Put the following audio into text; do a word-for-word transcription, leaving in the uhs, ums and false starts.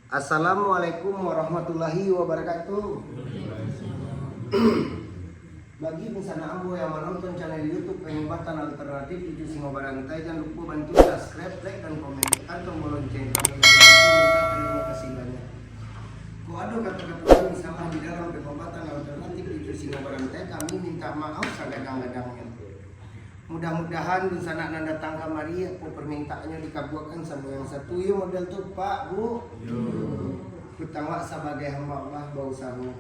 Assalamualaikum warahmatullahi wabarakatuh. Bagi dunsanak ambo yang manonton channel YouTube Pengobatan Alternatif Tujuh Singo Barantai, jan lupo bantu subscribe, like, dan komen, tekan tombol lonceng kami dari situ, minta terima kasih banyak. Kok ado kato-kato kami salah di dalam Pengobatan Alternatif Tujuh Singo Barantai, kami minta maaf sagadang-gadangnyo. Mudah-mudahan dunsanak nan datang kamari, apo permintaannyo dikabuakan samo yang satu, iyo model tu, Pak, Bu? Yo. Utang wak sabagai hamba Allah bausaho.